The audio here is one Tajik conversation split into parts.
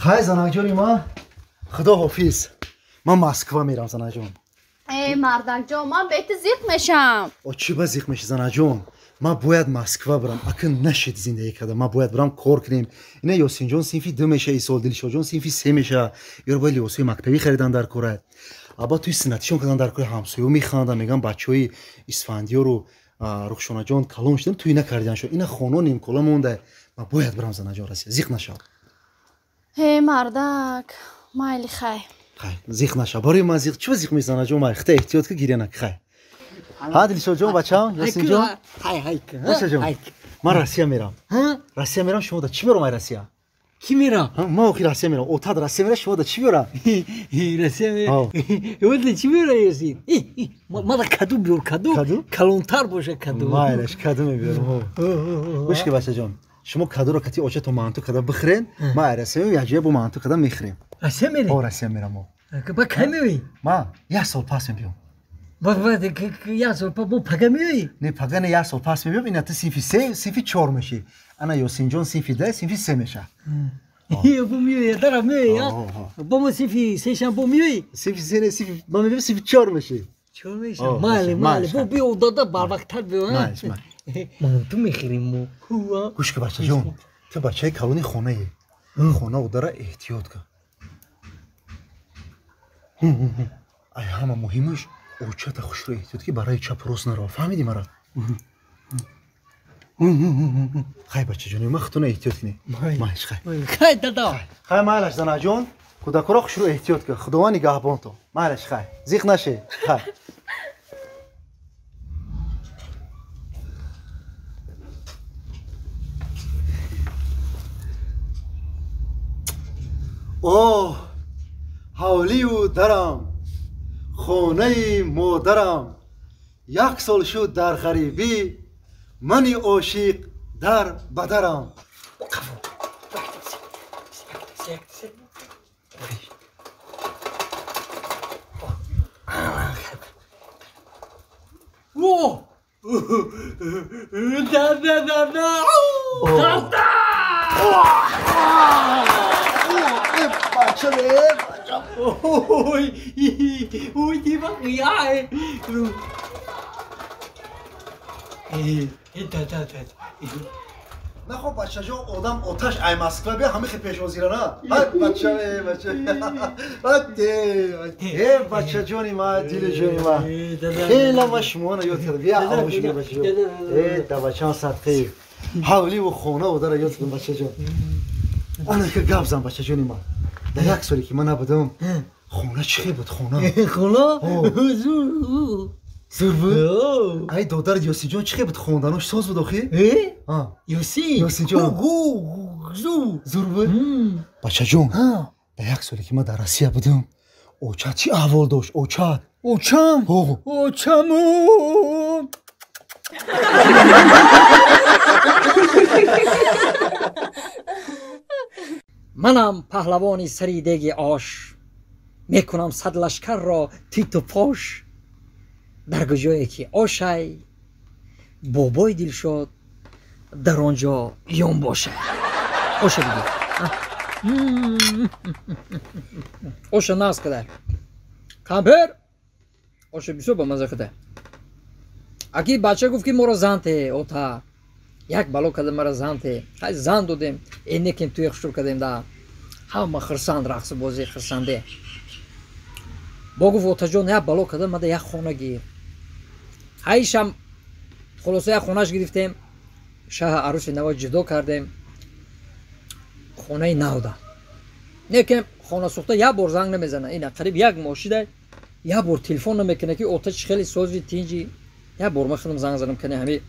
Хай занакҷони ман, худо ҳофиз. Ман Москва мерам, занаҷон. Э, мардакҷон, ман бети зиқ мешам. О, чӣ ба зиқ меши, занаҷон? Ман бояд Москва бирам. Акн нашид зиндагӣ карда. Ман бояд бирам кор кунем. Ина Ёсинҷон синфи ду меша исол, Дилшодҷон синфи се меша. Ёро бояд либосҳои мактабӣ харидан дар кора. Аба туи синнатишон кардан дар кора, ҳамсоё механданд, мегӯянд бачаҳои Исфандиёру Рухшонаҷон калон шудан, туй накардан шуд. Ина хоно нимкола монда. Ман бояд бирам, занаҷон, Россия. Зиқ нашав. Э, мардак, майли, хай. Хай, зиқ наша. Барои ман зиқ чӣ зиқ мезанаҷон? Май хита эҳтиёт ки гиря нак. Хай. Ҳа, Дилшодҷон, бачам, Ёсинҷон. Хай, хай. Бачаҷон, ман Россия мерам. Россия мерам, шумо да чӣ мерам ай Россия? Ки мерам? Ман охи Россия мерам. Отад Россия мера, шумо да чӣ меорам? Россия мера. Ода чӣ меора, Ёсин? Мада каду биёр, каду. Калонтар боша каду. Майлаш, каду мебиёрам. Гӯш ки, бачаҷон, шумо кадуро кати очато манту када бихӯрен, ман ай Россия меоям, якҷоя бо манту када мехӯрем. Россия мерӣ? О, Россия мерам. О. Ба кай меоӣ? Ман як сол пас мебиём. Як сол пас бо пага меоӣ? Не, пага не, як сол пас мебиём. Ина ту синфи се, синфи чор мешӣ. Ана Ёсинҷон синфи ду, синфи се меша. Бо меоӣ, дара меоӣ, бо мо синфи сешам бо меоӣ? Синфи се не, синфи ман мебиём, синфи чор мешӣ. Чор меша? Майли, майли, бо биё, дада, барвақттар биё. Майлиш, майли. Манту мехӯрем мо. Гӯш ки, бачаҷон, ту бачаи калони хонаӣ. Хона удара эҳтиёт кун. Ай ҳама муҳимаш очата хушро эҳтиёт ки барои чап рост нарава. Фаҳмидӣ мара? Хай, бачаҷони ман, худтона эҳтиёт кунед. Майлиш, хай. Хай, дада. Хай, майлаш, занаҷон, кӯдакоро хушро эҳтиёт кун. Худованд нигаҳбонто. Майлаш, хай. Зиқ наше. Хай. Оҳ, ҳавлию дарам, хонаи модарам, як сол шуд дар ғарибӣ, мани ошиқ дар бадарам. Ой, ой, дивак, Нахо, бачаҷон, одам оташ ай Москва бия, ҳама хел пешвозира на. Ҳай, бача, бача. Э, бачаҷони ма, дилҷони ма. Хела ма шуморо ёд кардам. Бия оғӯш бия, бачаҷон. Э, да бачам садқи. Ҳавливу хона удара ёд кардам, бачаҷон. Ана ки гап зан, бачаҷони ма. Дар як соле ки ман набудам, хона чӣ хел буд, хона? Хона? Зур буд? Ай додар Ёсинҷон чӣ хел буд, хонданош соз буд охи? Ёсин? Ёсинҷон. Зур буд? Бачаҷон, дар як соле ки ман дар Россия будам, очат чӣ аҳвол дошт, очат? Очам? Очам. Манам паҳлавони сари деги ош, мекунам сад лашкарро титу пош. Дар куҷое ки ошай, бобои Дилшод дар он ҷо ён бошад. Оша бигир, оша нағз кадай, кампер, оша бисёр ба маза кадай. Аки бача гуфт ки моро зан те, ота, як бало када мара зан те. Хай, зан додем, энекем туя хушур кардем, да ҳама хирсанд, рақсу бозӣ, хирсанде. Бо гуфт: отаҷон, як бало када мада як хона гир. Ҳайшам хулоса як хонаш гирифтем, шаҳ арӯси нава ҷудо кардем, хонаи нав да. Некем хонасӯхта як бор занг намезана. Ина қариб як моҳ шида, як бор телефон намекунад ки ота, чӣ хеле сози, тинҷи. Як бор ман худам занг задам, кане ҳами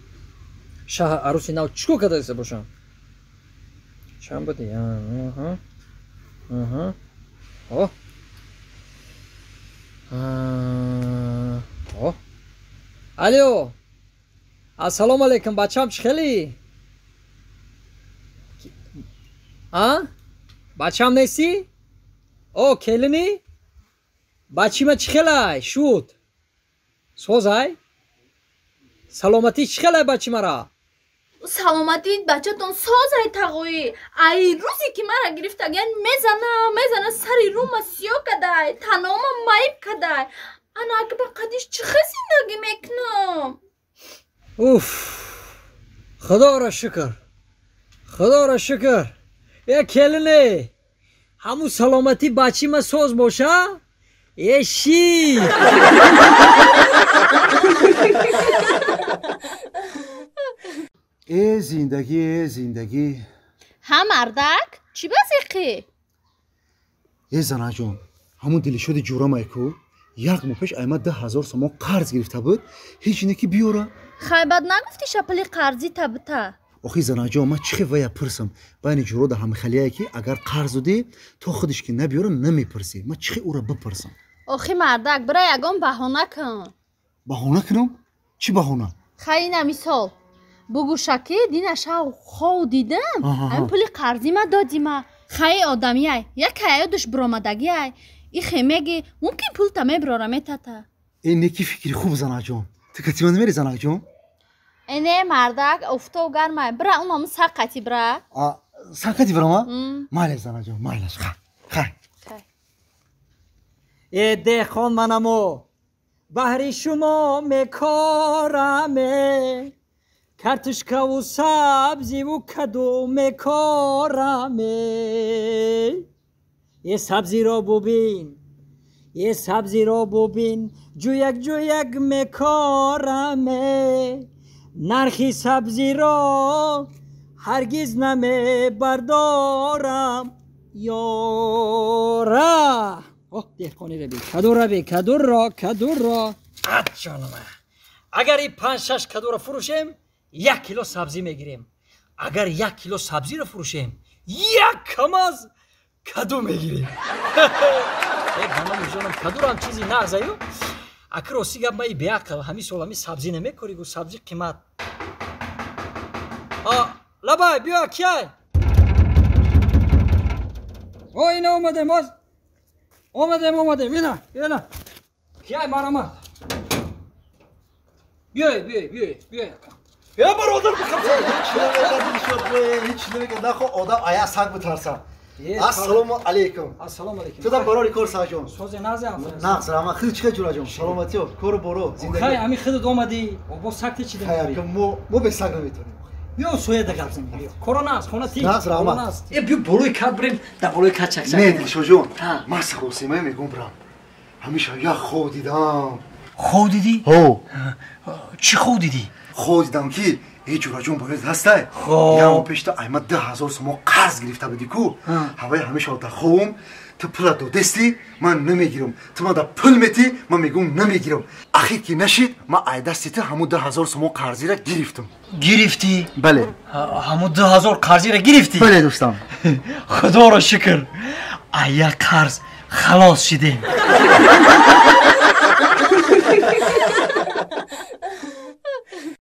шаҳ арӯси нав чӣ кор кардаиста бошам. Чанд буди? О, о, алло, ассалому алайкум, бачам, чӣ хелӣ? А, бачам нестӣ? О, келинӣ? Бачима чӣ хелай шуд, созай, саломатӣ чӣ хелай бачимара? Саломатии бачатон созай тағоӣ. Ай рӯзе ки мара гирифтагиян мезана, мезана сари рӯма сиёҳ кадай, танома маиб кадай. Ана ака ба қадиш чӣ хел зиндагӣ мекунам? Уф, худоро шукр, худоро шукр. Э келине, ҳамун саломатӣ бачима соз боша? Э ши! Э зиндагӣ, э зиндагӣ. Ҳа мардак, чӣ ба зиқӣ? Э занаҷон, ҳамун дилишоди ҷурамай ку як моҳ пеш айма 10 000 сомон қарз гирифта буд, ҳеҷ не ки биёра. Хай бад нагуфтӣ шапали қарзӣ табита? Охи занаҷон, ман чӣ хел вая пурсам? Байни ҷуро да ҳамихалияе ки агар қарз додӣ, то худиш ки набиёра намепурсӣ. Ман чӣ хел ӯра бипурсам? Охи мардак, бира ягон баҳона кун. Баҳона кунам? Чӣ баҳона? Хай ина мисол. Бугӯша ки дина шав хов дидам, ҳамин пули қарзима додима. Хай одамияй, як ҳаёдуш биромадагиай. Ихе меги, мумкин пулта мебирора метата. Э неки фикри хуб занаҷон. Ту катима намери занаҷон? Э не мардак, офтоб гармай. Бира унам сақати бира. Сақати бирама? Майлаш занаҷон, майлаш. Хай, хай. Э деҳқон манамо, баҳри шумо мекораме. Картошкаву сабзиву каду мекораме. Е сабзиро бубин, е сабзиро бубин, ҷӯяк ҷӯяк мекораме. Нархи сабзиро ҳаргиз намебардорам. Ёра! Оҳ, деҳқони раби, каду раби, кадуро, кадуро. Ад ҷонама, агар ин 5-6 кадуро фурӯшем, 1 кило сабзӣ мегирем. Агар 1 кило сабзиро фурӯшем, 1 камаз каду мегирем. Э баному ҷонам, кадурам чизи нағзаю. Аки рости гап, маи беақл, ҳамин сол ҳамин сабзӣ намекорӣ, гу сабзӣ қимат. А, лабай, биё кияй. О, ина омадем, оз. Омадем, омадем, ина, ина. Кияй марамат. Биёй, биёй, биёй, биёй. Э бародар, ҳеҷ намегӯяд, нахо одам ая саг битарсад. Ассалому алайкум. Ассалому алайкум. Ту да барори кор саҷон. Созе назам. Нағз, раҳмат. Хид чӣ ҷураҷон? Саломатиё, кору боро, зиндагӣ. Хай, ами хидат омадӣ, бо саг ти чӣ Хай, мо бе саг наметавонем. Биё соя да гап занем. Биё. Корона аст, хона ти. Нағз, раҳмат. Э биё болои кат бирем, дар болои кат чак-чак. Не, Дилшоҷон, ман саросимае мегӯм бирам. Ҳамеша як хоб дидам. Хоб дидӣ? Ҳо. Чӣ хоб дидӣ? Хоб дидам ки э ҷураҷон бояд ҳастай. Як моҳ пешта айма 10 000 сомон қарз гирифта будӣ ку. Ҳаваи ҳамеша дар хобум ту пула додестӣ, ман намегирам. Ту ман да пул метӣ, ман мегӯм намегирам. Ахир ки нашид, ман ай дасти ту ҳамун 10 000 сомон қарзира гирифтам. Гирифтӣ? Бале. Ҳамун 2000 қарзира гирифтӣ? Бале, дӯстам. Худоро шукр, ай як қарз халос шидем.